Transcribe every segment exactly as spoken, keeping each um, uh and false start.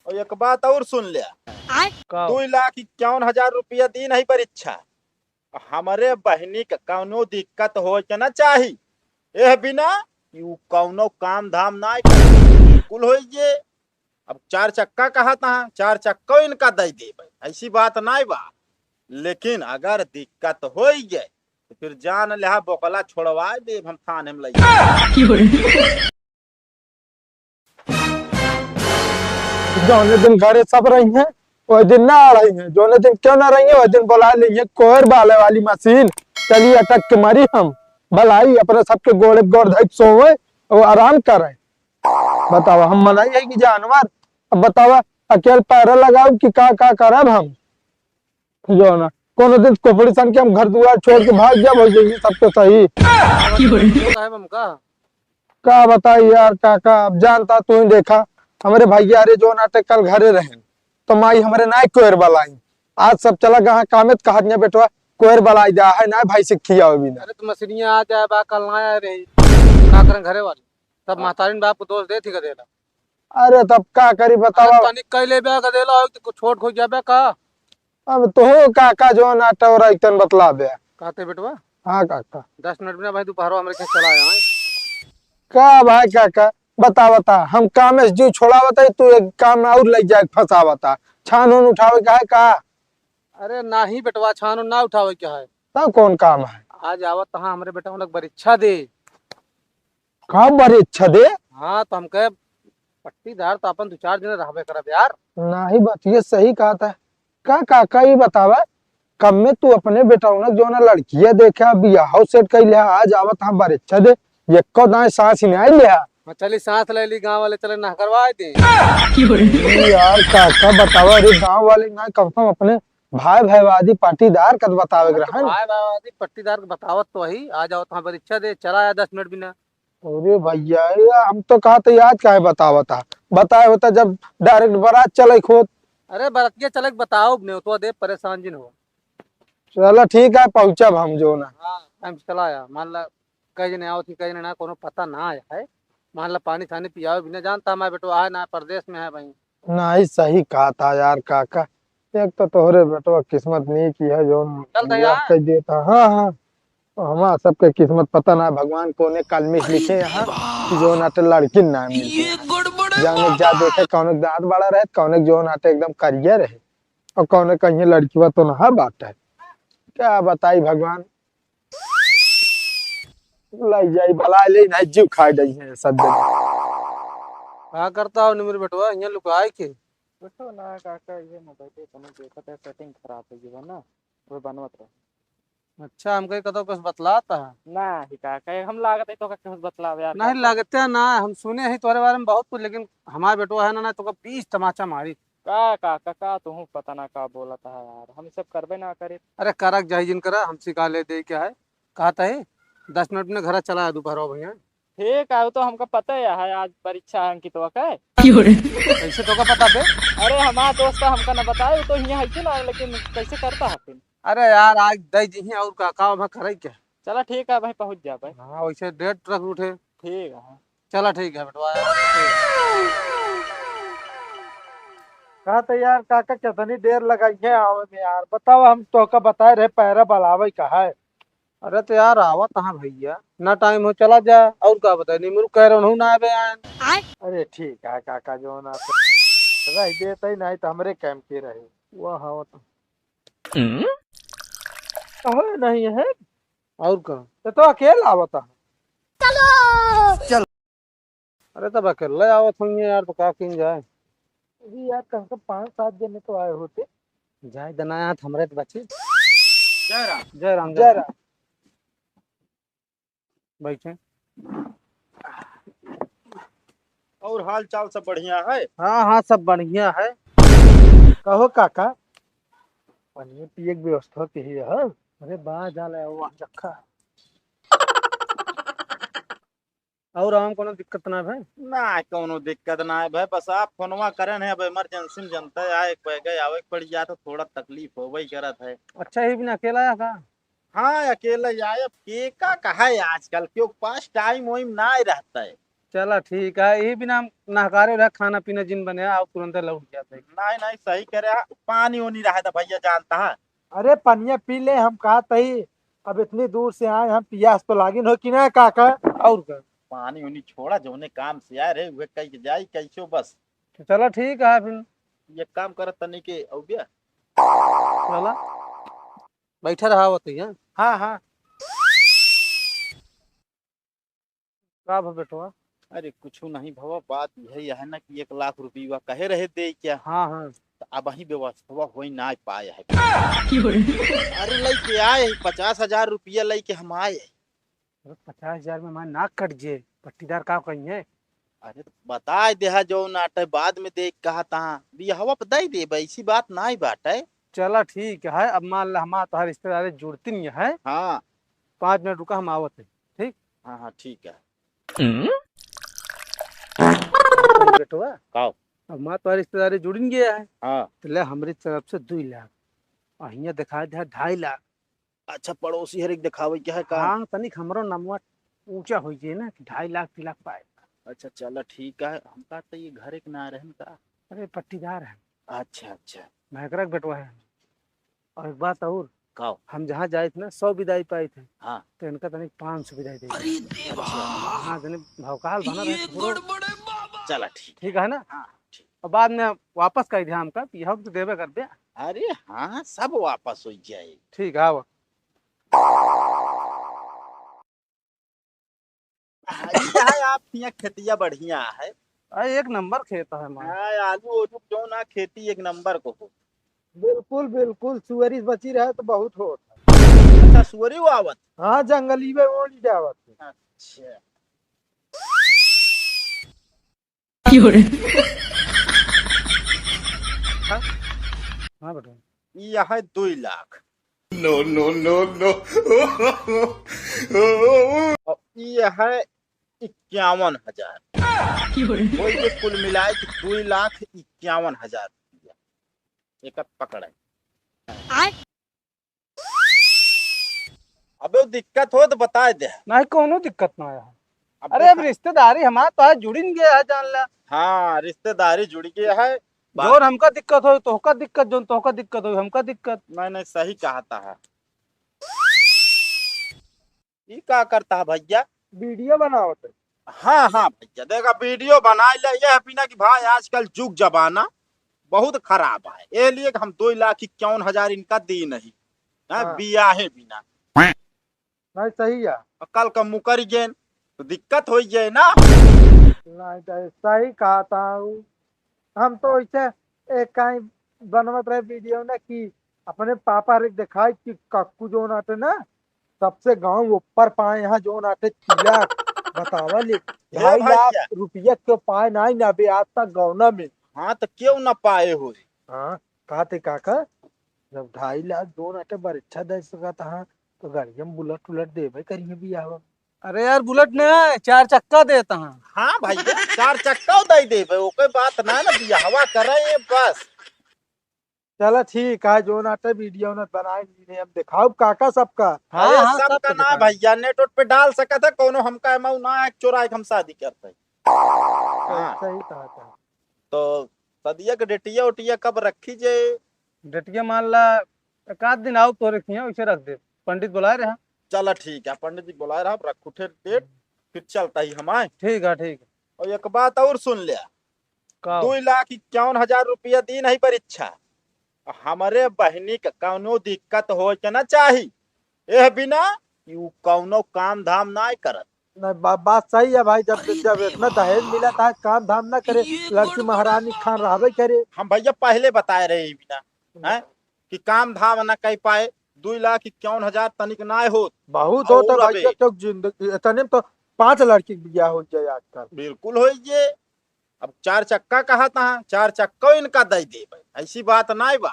और एक बात और सुन ले, आय? का? दो लाख इक्यावन हजार रुपया दीन है परीक्षा। हमरे बहिनी के कौनो दिक्कत होए के ना चाही। एह बिना कि उ कौनो काम धाम ना करे। बिल्कुल होई जे। अब चार चक्का कहत हैं, चार चक्का इनका दे देबे, ऐसी बात नाई बा। लेकिन अगर दिक्कत होई गए तो फिर जान लिहा बोकला छोड़वा देब हम थाने में लइके। जौने दिन घरे सब रही हैं, वही दिन ना रही हैं। जौने दिन क्यों ना रही हैं, वही दिन बुला ली है कोयर बाले वाली मशीन। चली अटक के मरी हम। भलाई अपने सबके गोड़े गोड़ धइक सोवे और आराम करे। बतावा, हम मनई है कि जानवर? अब बतावा, अकेल पैर लगाओ कि का, का करब हम? जौन है, कोनो दिन खोपड़ी सन के हम घर दुआर छोड़ के भाग जाब, हो जाई सबके सही। का बताई यार काका, अब जानता तू ही देखा, हमरे भैया रे जौन आटे कल घरे रहेन, तो माई हमरे नाय कोयर बलाई। आज सब चला गहा कामे त कहत ने बेटवा, कोयर बलाई दा है ना भाई से खियावे बिना। अरे तो मशीनिया आ जाए बा, कल ना आए रही, का करन घरे वाले? तब महतारिन बाप को दोष दे थी का देला। अरे तब का करी बतावा। अरे तनिक कह लेबे का देला, हो तो छोट हो जाबे का? अब तो हो काका जौन आटा और आइतन बतला दे। कहते बेटवा? हाँ काका। दस मिनट में ना भाई, दोपहरो हमरे के चला आया है। का भाई काका, बता, बता, हम काम से जीव छोड़ा बताई, तू एक काम में और लग जाए फंसा बता। छान उन उठावे का है का? अरे नाही बेटवा, छान उन ना उठावे के है। तब कौन काम है? आज आवत तहाँ हमरे बेटा उन लोग परीक्षा दे। का परीक्षा दे? हाँ, तो हम कहे पट्टीदार तो अपन दो चार दिन रहबे करब यार। नाही, बात ये सही कहा था। का काका, ई बतावा, कब में तू अपने बेटौनक जौन लड़किया देखे, बियाह सेट कइ लिहा, आज आवत हाँ परीक्षा दे, एको दाएं सांस ही नहीं लिहा। हाँ, चली सांस ले ली, गाँव वाले चले ना करवा दे। ई यार काका बतावा, अरे गाँव वाले ना, कम से कम अपने भाई भाईवादी पट्टीदार का तो बतावे के हाँ, तो रहन। भाई भाईवादी पट्टीदार के बतावत तो वही, आज आवत हाँ परीक्षा दे, चला आया दस मिनट बिना। अरे भैया, ये हम तो कहा था, आज काहे बतावत हा? बताए होता जब डायरेक्ट बारात चले खोत। अरे बरतिया चले के बताओ, नेवतवा दे, परेशान जिन हो। चला ठीक है, पहुँचब हम जौन है। हाँ, टाइम से चला आया। मान ला कई जने आवत ही, कई जने ना, कोनो पता ना आया है। मान ला पानी थानी पियावे बिना, जानता हमारे बेटवा है ना, परदेश में है भाई। नाही, सही कहा था यार काका, एक तो तोहरे बेटवा किस्मत नीक ही है जौन चल तो बियाह यार। कर देता। हाँ, हाँ, तो हमार सबके किस्मत पता ना भगवान कोने कलमी से लिखे यहाँ कि जौन आटे लड़की ना मिलते। जाने जा देखे कौने के दांत बड़ा रहे, कौने के जौन आटे एकदम करिया रहे, और कौने कहीं लड़की बा तो ना बात है। क्या बताई भगवान, लई जाई भला ले ना, जीव खाए जाई है सब जगह। का करता हो निमिर बेटवा, यहाँ लुकाए के? कुछो ना काका, ये मोबाइल पे कोनो देखत है, सेटिंग खराब हो गई बा ना, वो बनवत रहे। अच्छा, हमके कतो कुछ बतलात है? नाही काका, हम लागत है तो का कुछ बतलावे यार, नहीं काका। लागते ना, हम सुने ही तोरे बारे में बहुत कुछ, लेकिन हमार बेटवा है ना, ना तो का बीस तमाचा मारी। का काका, का तुहू पता ना का बोलत है यार, हम सब करबे ना करे। अरे करक जाई जिन करा, हमसे का ले दे क्या है? कहत है, दस मिनट में घर चला आ दोपहर भैया। ठीक है, वो तो हमका पता ही है, आज परीक्षा है अंकितवा के। कैसे तोका पता बे? अरे हमार दोस्त है, हमका ना बताए, वो तो हियाँ है ना, लेकिन कैसे करता है फिर? अरे यार, आज दे जी और का, का वहाँ करे क्या? चला ठीक है भाई, पहुँच जा भाई। हाँ, वैसे डेढ़ ट्रक उठे। ठीक है। चला ठीक है बेटवा। कहा तो यार काका कितनी देर लगाई है आवे में यार, बताओ, हम तोका बताए रहे पैरा बलावे का है। अरे तो यार आवत हाँ भैया, ना टाइम हो चला जा, और का बताए, निमरू कह रहे हूँ ना आवे आयन। अरे ठीक है काका, जो ना तो रह देते ही नहीं तो हमरे काम के रहे। वाह, आवत हूँ। हम्म? कहो नहीं है। और का? तो, तो अकेला आवत है। चलो। अरे तब अकेले आवत होंगे यार, तो का किन जाए? अभी यार कम से कम पाँच सात जने तो आए होते। जाए दनायात हमरे तो बची। जय राम। जय राम, जय जय राम। राम। बैठे। और हाल चाल सब बढ़िया है? हाँ, हाँ, सब बढ़िया है। कहो काका, पानी पिए के व्यवस्था के ही है? अरे बा, जा ले, वो रखा है। और आम कोनो दिक्कत ना भाई? ना, कोनो दिक्कत ना है भाई, बस आप फोनवा करें है, अब इमरजेंसी में जनता है, आए के पड़ गए, आवे के पड़ जात है, थोड़ा तकलीफ होबे ही करत है। अच्छा, ही बिना अकेला आया का? हाँ, अकेला ही आए, अब के का कहा है आजकल, क्यों पास टाइम वाइम ना ही रहता है। चला ठीक है, यही बिना हम नहकारे रह, खाना पीना जिन बने, आओ तुरंत लौट जाए। नहीं, नहीं, सही करे हा। पानी ओनी रहा था भैया, जानता है। अरे पनिया पी ले, हम कहा तही, अब इतनी दूर से आए हम, पियास तो लागिन हो कि ना काका? और का? पानी ओनी छोड़ा, जौने काम से आए रहे, उहे कह के जाई, कैसो बस। तो चला ठीक है फिर। ये काम कर तनी के, औ बिया। चला, बैठा रहा होते हैं। हाँ, हाँ। का भा बेटवा? अरे कुछ नहीं भवा, बात यही है ना कि एक लाख रुपया कहे रहे दे क्या? हाँ, हाँ। तो अब ही व्यवस्था होई ना पाए है। अरे लेके आए, पचास हजार रुपया लेके हम आए। अरे पचास हजार में हमार नाक कट जे, पट्टीदार का कही है? अरे तो बताए देहा, जौन आटे बाद में देख कहा तहाँ बियाहवा पे दे देबे, ऐसी बात नाई बाटे। चला ठीक है, अब मान ला हमार तोहार रिश्तेदारी जुड़ती नहीं है। हाँ। पाँच मिनट रुका, हम आवत है। ठीक? हाँ, हाँ, ठीक है। बेटवा, का? अब हमार तोहार रिश्तेदारी जुड़िन गया है। हाँ। तो ले हमरी तरफ से दुई लाख, और हियाँ दिखा दे ढाई लाख। अच्छा, पड़ोसी हर एक दिखावे के है का? हाँ, तनिक हमरो नमवा ऊंचा हो जाए ना, कि ढाई लाख, तीन लाख पाए। अच्छा, चला ठीक है। हमका तो ये घर एक ना रहन का। अरे, पट्टीदार है। अच्छा, अच्छा। महकरा के बेटवा है। और एक बात और, का? हम जहाँ जाए थे ना, सौ विदाई पाए थे। हाँ। तो इनका तनिक पाँच सौ विदाई दे दी। अरे देवा। हाँ, तनिक भौकाल बना रहे ये थे, पूरा। गड़बड़ है बाबा। चला ठीक। ठीक है ना? हाँ, ठीक। और बाद में वापस कह दिया हमका कि हम तो देवे कर दे। अरे हाँ, सब वापस हो जाए। ठीक है, आओ। हाँ, ये है आप यहाँ खेतिया बढ़िया है। अरे, एक नंबर खेत है हमारा। हाँ, आलू ओलू जो ना खेती एक नंबर को हो। बिल्कुल, बिल्कुल, सुअरी बची रहे तो बहुत होत है। अच्छा, सुअरी वो आवत? हाँ, जंगली में ओढ़ जावत है। अच्छा। हाँ बेटा। ई है दुई लाख। No, no, no, no। और ई है इक्यावन हजार। वही के कुल मिलाए के दुई लाख इक्यावन हजार रुपया। एक पकड़ है। आय। अबे वो दिक्कत हो तो बताए दे। नहीं, कोनो दिक्कत ना आया। अब अरे, अब देखा। रिश्तेदारी हमार तो आज जुड़िन गया है, जान ला। हाँ, रिश्तेदारी जुड़ गया है। बात जौन हमका दिक्कत हो, तोहका दिक्कत, जौन तोहका दिक्कत हो, हमका दिक्कत। नहीं, नहीं, सही कहा था है। ई का करता है भैया? वीडियो बनावत है। हाँ, हाँ भैया, देखा, वीडियो बनाए ले, ये है बिना कि भाई आजकल जुग जमाना बहुत खराब है, ये लिए कि हम दो लाख इक्यावन हजार इनका दी नहीं, हाँ, हाँ। बियाहे बिना। नहीं, सही है। और कल का मुकर गेन तो दिक्कत हो जाए ना। नहीं, तो सही कहा था उ। हम तो ऐसे एक काई बनवत रहे वीडियो ना कि अपने पापा रे दिखाई कि कक्कू जोन आटे ना, सबसे गांव ऊपर पाए, यहाँ जोन आटे चिल्ला बतावा ले। ए ढाई लाख भैया। रुपया क्यों पाए नहीं ना अबे आज तक गौना में। हाँ, तो क्यों ना पाए हो? हाँ, कहते काका, जब ढाई लाख जोन आटे बरिच्छा दे सकत हाँ, तो गाड़िया में बुलेट उलट देबे करिए बियाह में। अरे यार, बुलेट ना, चार चक्का देता हाँ। हाँ भैया, चार चक्का दे देबे, ओके बात ना, ना बियाहवा करे ये बस। चला ठीक है, जोन आटे वीडियो न बनाए, हम दिखाओ काका सबका। हाँ, अरे हाँ, सबका सबका ना दिखाओ। भैया, नेट उट पे डाल सकत है, कोनो हमका एमा ना है, चोराए के हम शादी करते हैं। हाँ। सही कहा था। तो सदिया के डेटिया उटिया कब रखी जे? डेटिया मान ला एक आध दिन आओ तोरे खिया, वैसे रख दे। पंडित बुलाए रहे। चला ठीक है, पंडित जी बुलाए रहा, रख उठे डेट, फिर चलता ही हम आए। ठीक है, ठीक है। और एक बात और सुन लिया, का? दो लाख इक्यावन हजार रुपया दी नहीं परीक्षा। हमरे बहनी के कौनो दिक्कत हो के ना चाही, एह बिना कि उ कौनो काम धाम ना करत। नहीं, बा-, बात सही है भाई, जब, अरे जब इतना देवा। दहेज मिला था, काम धाम ना करे, ये लड़की गड़बड़ महारानी है। खान रहबे करे। हम भैया पहले बताए रहे ही बिना, हैं, कि काम धाम ना कर पाए, दो लाख इक्यावन हजार तनिक ना होत। बहुत होत है और भैया, अबे। क्यों जिंदगी, इतने में तो पांच लड़की के बियाह हो जाए आजकल। बिल्कुल हो जे। अब चार चक्का कहा था, चार चक्का इनका दे देबे, ऐसी बात नाई बा।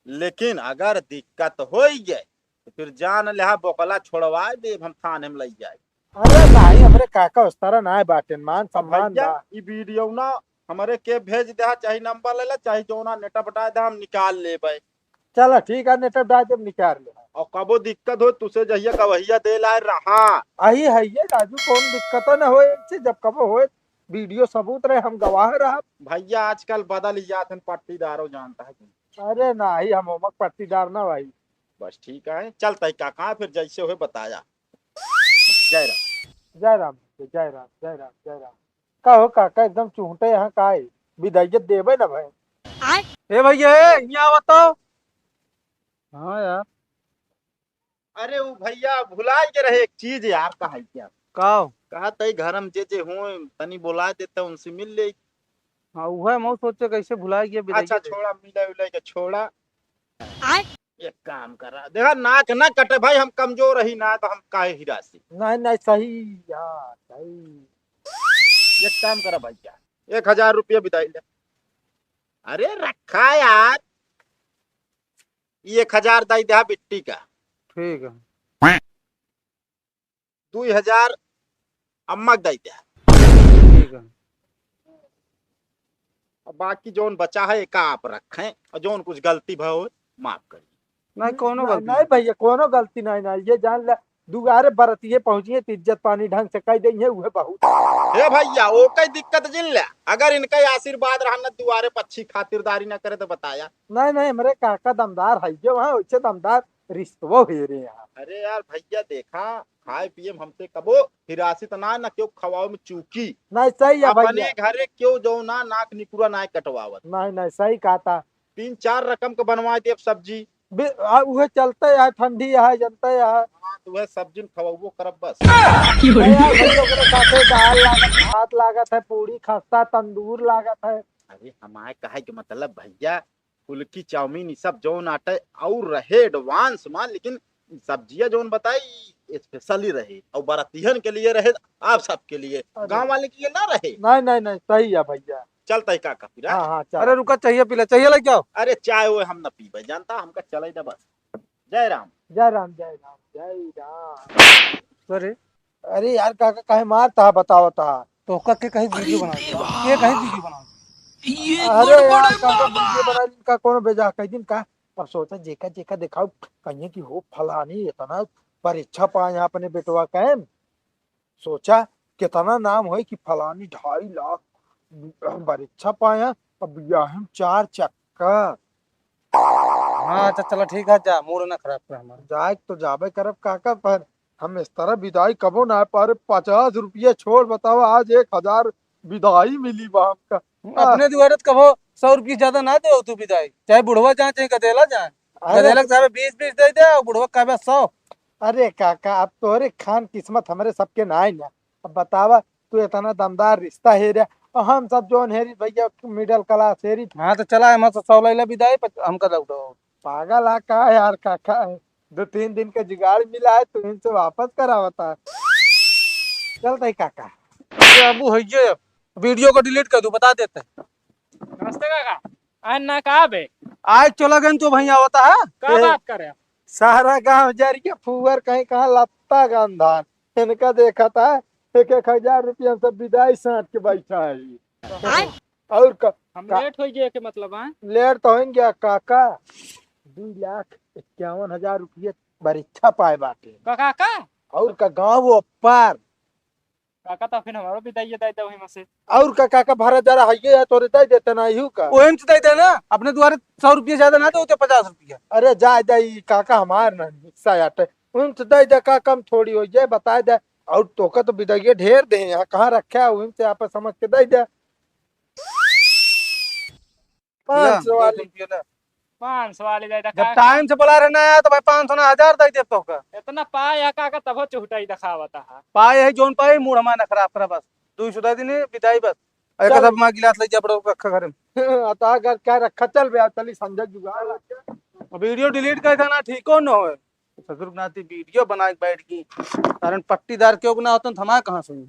लेकिन अगर दिक्कत होई गए, तो फिर जान लिहा, बोकला छोड़वाए देब हम, थाने में लई जाए। अरे नाई, हमरे काका उस तरह नाई बाटेन, मान सम्मान भैया, बा। ई वीडियो ना हमरे के भेज दे, चाहे नंबर ले ला, चाहे जोना नेट बटा दे, हम निकाल लेबे। चला ठीक है, नेट डाल देब, निकाल ले। और कबो दिक्कत हो, तुसे जहिया गवहिया दे लाए रहा। अही है ये राजू, कौन दिक्कत न होए, जब कबो होए, वीडियो सबूत रहे, हम गवाह रहब। भैया, आजकल बदल जात हन पट्टीदारो, जानता है कि नहीं? अरे नाही, हम ओमक पट्टीदार ना भाई। बस ठीक है, चलत ही काका, फिर जैसे होए बताया। जय राम। जय राम, जय राम, जय राम, जय राम। का हो काका, एकदम चुहटे यहाँ का है? बिदाइयत देबे ना भाई। ए भैया, ए, यहाँ बताओ। हाँ यार। अरे उ भैया भुलाइ के रहे एक चीज यार, कहा क्या? का हो? कहा तई घर में जे जे होए तनी बोला देता, उनसे मिल ले। हाँ, उहे मऊ सोचे कैसे भुलाइ गया बिदाई अच्छा, के। छोड़ा, मिले उले के छोड़ा। आय? एक काम करा, देखा नाक ना कटे भाई, हम कमजोर रही ना तो हम काहे हिरासी। नहीं, नहीं, सही यार, सही। एक काम करा भैया, एक हजार रुपया बिदाई ले। अरे रखा यार, ये एक हजार दाई दे बिट्टी का। ठीक है। दुई हजार अम्मा के दाई दे। ठीक है। अब बाकी जौन बचा है, एका आप रखें, और जौन कुछ गलती भय हो, माफ करिए। नहीं, कोनो नहीं, गलती नहीं नहीं। भैया, कोनो गलती नहीं, नहीं। ये जान ले, दुआरे बरतिये पहुँचिए, तो इज्जत पानी ढंग से कह देंगे, उहे बहुत। हे भैया, ओके दिक्कत जिन ले, अगर इनका आशीर्वाद रहन न, दुआरे पक्षी खातिरदारी न करे तो बताया। नहीं, नहीं, हमरे काका दमदार है, जो वहाँ वैसे दमदार रिश्तवो हेरे यहाँ। अरे यार भैया, देखा, खाए पिए में हमसे कबो हिरासित ना, न क्यों खवाओ में चूकी। नहीं, सही है अपने भैया। घरे क्यों जो ना नाक निकुरा ना कटवावत। नहीं, नहीं, सही कहा था। तीन चार रकम के बनवा देब सब्जी। बे-, आ, उहे चलते है, ठंडी है, जनते है। हाँ, तो वह सब्जी में खवाबो करब बस। अरे यार, भाई, ओकरे साथे दाल लागत, भात लागत है, पूरी, खस्ता, तंदूर लागत है। अरे, हमारे कहे के मतलब भैया, फुल्की, चाउमीन, ई सब जौन आटे और रहे advance मा, लेकिन सब्जिया जौन बताई specially रहे और बरातियन के लिए रहे, आप सबके लिए, अरे। गाँव वाले के लिए ना रहे। नहीं, नहीं, नहीं, सही है भैया। चलता है काका फिर, हाँ? हाँ, हाँ, चल। अरे रुका, चाहिए पी ले, चाहिए लेके आओ। अरे चाय वो हम ना पीबे, जानता, हमका चले दे बस। जय राम। जय राम, जय राम, जय राम। अरे, अरे यार, काका काहे मारता है, बतावता है? तोहका के कहीं वीडियो बनावत बा? के कहीं वीडियो बनावत बा? अरे यार, काका वीडियो बनाई का कोनो बेजा कह दिन का? अब सोचा जेका जेका देखाओ, कहिए कि हो फलानी इतना परीक्षा पाए हैं अपने बेटवा का, सोचा कितना नाम होई कि फलानी ढाई लाख परीक्षा पाए हैं, अब बियाहे में चार चक्कर। हाँ, अच्छा, चला, ठीक है, जा, मूड ना खराब कर हमारा। जाए तो जाबे करब काका, पर हम इस तरह विदाई कबो ना पारे। पचास रुपया छोड़, बतावा, आज एक हजार विदाई मिली बा हमका। अपने दुआरे तो कबो सौ रुपया ज्यादा ना दे तू विदाई, चाहे बुढ़वा जाए, चाहे गदेला जाए। अरे गदेला के चाहे बीस बीस दे दे और बुढ़वा कहबे सौ। अरे काका, अब तोहरे खान किस्मत हमरे सबके ना आई ना। अब बतावा, तू इतना दमदार रिश्ता हेरे, और हम सब जौन हेरी भैया, middle class हेरी। हाँ, तो चला, हम तो सौ लैला विदाई, पर हमका लौटो। पागल है का यार काका? दो तीन दिन का जुगाड़ मिला है, तू इनसे वापस करावता। चलता है काका। अरे बाबू, है ये वीडियो को delete कर दूं, बता देते हैं। नमस्ते काका। आ ना का बे? आज चला गए तो भैया होता है। का ए, बात करे? सारा गांव जर के फुअर कहीं कहाँ लत्ता गंधान। इनका देखा था, एक एक हजार रुपया हम सब विदाई साट के बैठा है। आय? और का, हम का, लेट हो गए के मतलब, हाँ? लेट तो हो गया काका, दो लाख इक्यावन हजार रुपया परीक्षा पाए बाटे। का, का, का? और का गाँव वो पार। काका, तो फिर हमारो भी दइए, दे दे वहीं में से। और का काका, भरा जरा हइये है, तोरे दे देते ना, इहू का। ओहिम से दे दे ना, अपने दुआरे सौ रुपया ज्यादा ना दे, होते पचास रुपया। अरे, जाए दे, ई काका हमार ना हिस्सा आटे। ओहिम से दे दे, का कम थोड़ी हो जाए, बता दे। और तोका तो बिदाइये ढेर दे, यहाँ कहाँ रखे है, ओहिम से आप समझ के दे दे। पाँच सौ वाली। पाँच सौ वाली दे दे जब का? टाइम से बोला रहे ना यार, तो भाई पाँच सौ ना, हजार दे दे तोका। इतना पाए है काका, तबो चुहटाई दिखावता है। पाए है जोन पाए, मूड हमारा ना खराब करा बस। दो सौ दे देने, बिदाई बस। अरे चल। कसम माँ गिलास ले जा, बड़ो रखा घर में। अता अगर क्या रखा, चल बे, चली संजय जुगाड़। वीडियो delete कर देना, ठीक हो न होए। ससुर के नाती वीडियो बना के बैठ गई, कारण पट्टीदार क्यों ना होतन, थमा कहाँ से हुई?